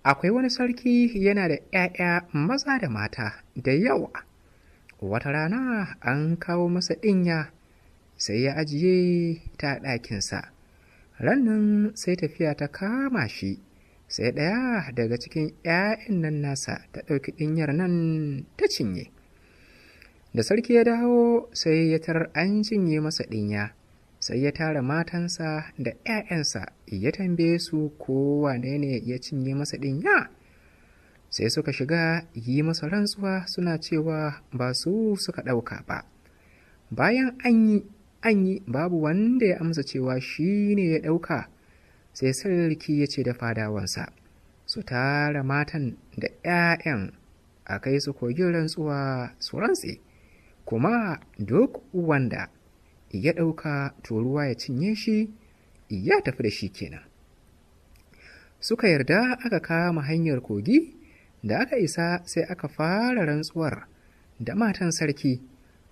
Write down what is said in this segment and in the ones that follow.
Akwai wani sarki yana da ‘ya'ya maza da mata da yawa. Wata rana an kawo masa ɗinya, sai ya ajiye ta ɗakinsa. Rannan sai tafiya ta kama shi, sai ɗaya daga cikin ‘ya'yan nan nasa ta ɗauki ɗinyar nan ta cinye. Da sarki ya dawo sai ya tarar an cinye masa ɗinya, sai ya tara matansa da ‘ya'yansa ya tambaye su ko wane ne ya cinye masa ɗinya. Sai suka shiga yi masa rantsuwa suna cewa ba su suka ɗauka ba. Bayan an yi babu wanda ya amsa cewa shi ne ya ɗauka, sai sarki ya ce da fadawansa su tara matan da ‘ya'yan a kai su kogin rantsuwa su rantse, kuma duk wanda ya ɗauka to ruwa ya cinye shi ya tafi da shi kenan. Suka yarda, aka kama hanyar kogi. Da aka isa sai aka fara rantsuwar da matan sarki.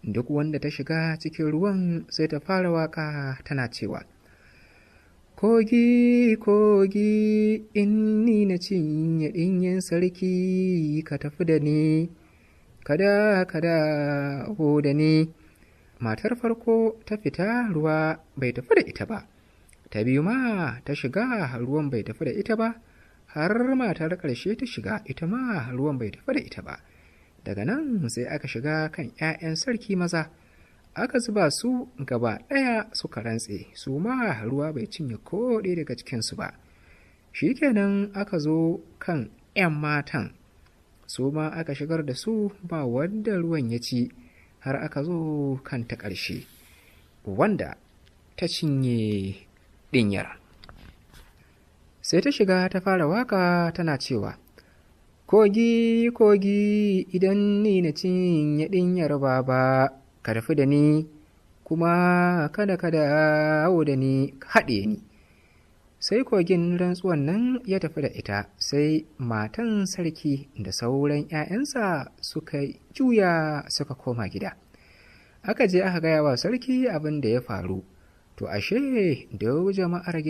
Duk wanda ta shiga cikin ruwan sai ta fara waka tana cewa, "Kogi, kogi, in ni na cinye ɗinyan sarki, ka tafi da ni, kada ka dawo da ni." Matar farko ta fita, ruwa bai tafi da ita ba. Ta biyu ma ta shiga, ruwan bai tafi da ita ba. Har matar ƙarshe ta shiga, ita ma ruwan bai tafi da ita ba. Daga nan sai aka shiga kan 'ya'yan sarki maza, aka zuba su gaba ɗaya suka rantse, su ma ruwa bai cinye ko ɗaya daga cikinsu ba. Shikenan aka zo kan 'yan matan, su ma aka shigar da su, ba wanda ruwan ya ci, har aka zo kan ta ƙarshe wanda ta cinye ɗinyar. Sai ta shiga ta fara waka tana cewa, "Kogi, kogi, idan ni na cinye ɗinyar baba, ka tafi da ni, kuma kada ka dawo da ni, ka haɗe ni." Sai kogin rantsuwan nan ya tafi da ita. Sai matan sarki da sauran 'ya'yansa suka juya suka koma gida. Aka je aka gaya wa sarki abin da ya faru. To ashe duk jama'ar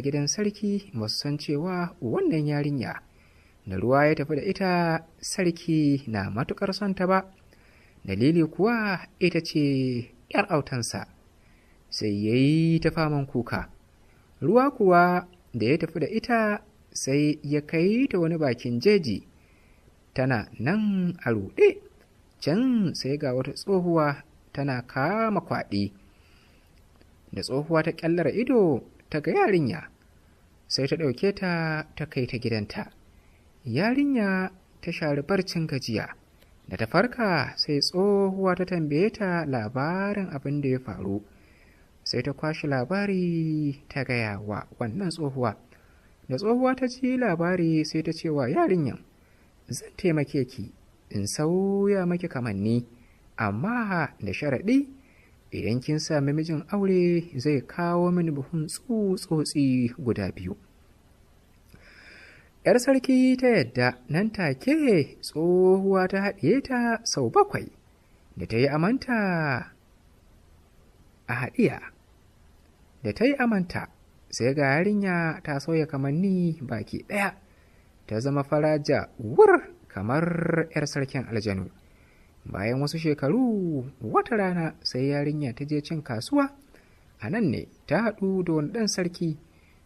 gidan sarki ba su san cewa wannan yarinya da ruwa ya tafi da ita sarki na matuƙar son ta ba. Dalili kuwa ita ce ‘yar autansa. Sai ya yi ta faman kuka. Ruwa kuwa da ya tafi da ita sai ya kai ta wani bakin jeji, tana nan a ruɗe. Can sai ga wata tsohuwa tana kama kwaɗi. Da tsohuwa ta ƙyallara ido ta ga yarinya, sai ta ɗauke ta ta kai ta gidanta. Yarinya ta shari barcin gajiya. Da ta farka sai tsohuwa ta tambaye ta labarin abin da ya faru. Sai ta kwashe labari ta gaya wa wannan tsohuwa. Da tsohuwa ta ji labari sai ta ce wa yarinyan, "Zan taimake ki in sauya maki kamanni, amma da sharaɗi idan kin sami mijin aure zai kawo mini buhun tsutsotsi guda biyu." ‘Yar sarki ta yadda. Nan take tsohuwa ta haɗiye ta sau bakwai. Da ta yi amanta a haɗiya, da ta yi amanta, sai ga yarinya ta sauya kamanni baki ɗaya, ta zama faraja wur kamar 'yar sarkin aljanu. Bayan wasu shekaru, wata rana sai yarinya ta je cin kasuwa. A nan ne ta haɗu da wani ɗan sarki,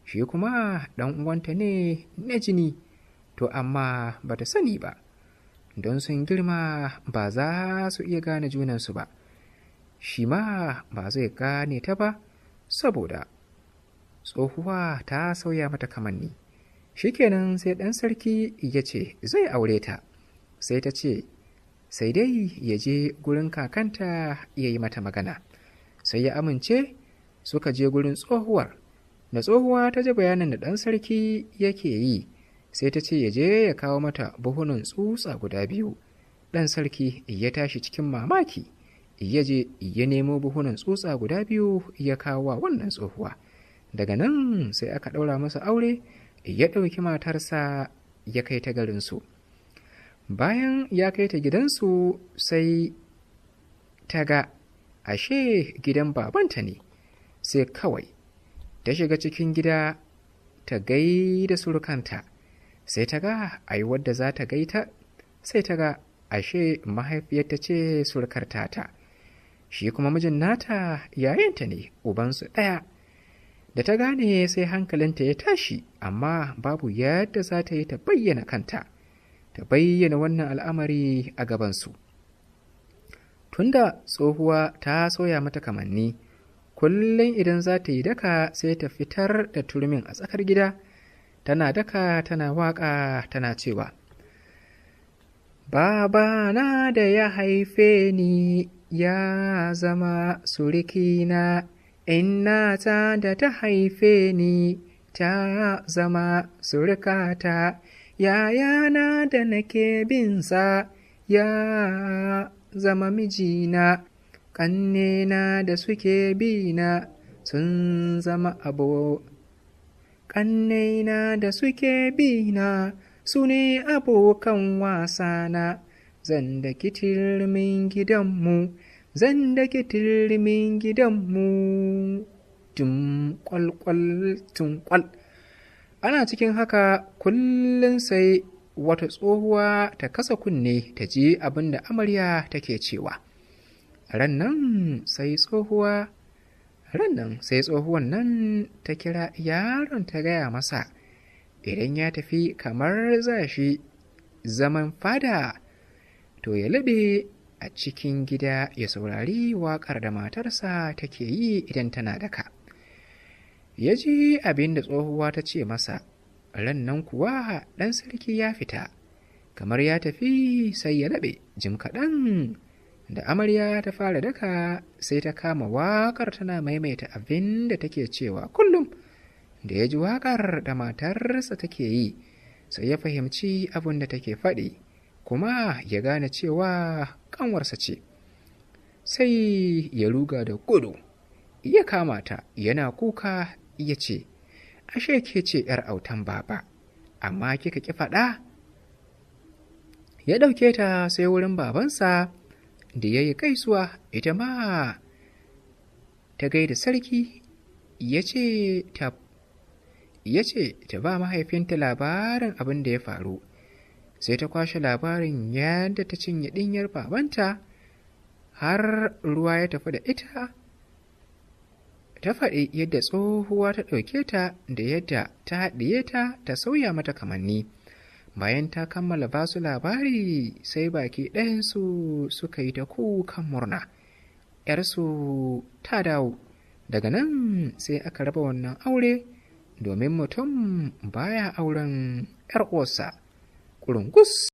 shi kuma ɗan uwanta ne na jini. To amma ba ta sani ba, don sun girma ba za su iya gane junansu ba, shi ma ba zai gane ta ba saboda tsohuwa ta sauya mata kamanni. Shikenan sai ɗan sarki ya ce zai aure ta. Sai ta ce sai dai ya je gurin kakanta ya yi mata magana. Sai ya amince, suka je gurin tsohuwar. Da tsohuwa ta ji bayanin da ɗan sarki yake yi, sai ta ce ya je ya kawo mata buhunan tsutsa guda biyu. Ɗan sarki ya tashi cikin mamaki, ya je ya nemo buhunan tsutsa guda biyu ya kawo wa wannan tsohuwa. Daga nan sai aka ɗaura masa aure, ya ɗauki matarsa ya kai ta garinsu. Bayan ya kai ta gidansu, sai ta ga ashe gidan babanta ne. Sai kawai ta shiga cikin gida. ta gaida surukanta, sai ta ga ai wadda za ta gaita, sai ta ga ashe mahaifiyarta ce surukar tata. Shi kuma mijin nata yayanta ne, ubansu ɗaya. Da ta gane sai hankalinta ya tashi, amma babu yadda za ta yi ta bayyana kanta, ta bayyana wannan al'amari a gabansu. Tunda tsohuwa ta soya mata kamanni, kullum idan za ta yi daka sai ta fitar da turmin a tsakar gida, tana daka tana waƙa tana cewa, Babana da ya haife ni ya zama surikina, innata da ta haife ni ta zama surikata, yayana da nake binsa ya zama mijina, ƙannena da suke bina sun zama abo ƙannena da suke bina su ne abokan wasana. Zan daki turmin gidanmu, zan daki turmin gidanmu, tum kwalkwal tum kwal. Ana cikin haka kullum sai wata tsohuwa ta kasa kunne ta ji abin da amarya take cewa. Rannan sai tsohuwa rannan sai tsohuwan nan ta kira yaron ta gaya masa idan ya tafi kamar za shi zaman fada, to ya laɓe a cikin gida ya saurari waƙar da matarsa take yi idan tana daka. Ya ji abin da tsohuwa ta ce masa. Rannan kuwa ɗan sarki ya fita kamar ya tafi, sai ya laɓe. Jim kaɗan da amarya ta fara daka, sai ta kama waƙar tana maimaita abin da take cewa kullum. Da ya ji waƙar da matarsa take yi, sai ya fahimci abin da take faɗi, kuma ya gane cewa ƙanwarsa ce. Sai ya ruga da gudu ya kama ta yana kuka, ya ce, Ashe ke ce ‘yar autan baba, amma kika ƙi faɗa? Ya ɗauke ta sai wurin babansa, da ya yi gaisuwa, ita ma ta gaida sarki. Ya ce ta ba mahaifinta labarin abin da ya faru. Sai ta kwashe labarin yadda ta cinye ɗinyar babanta har ruwa ya tafi da ita. Ta faɗi yadda tsohuwa ta ɗauke ta da yadda ta haɗiye ta ta sauya mata kamanni. Bayan ta kammala ba su labari, sai baki ɗayansu suka yi ta kukan murna, ‘yarsu ta dawo. Daga nan sai aka raba wannan aure, domin mutum baya auren ‘yar uwarsa. Ƙurungus.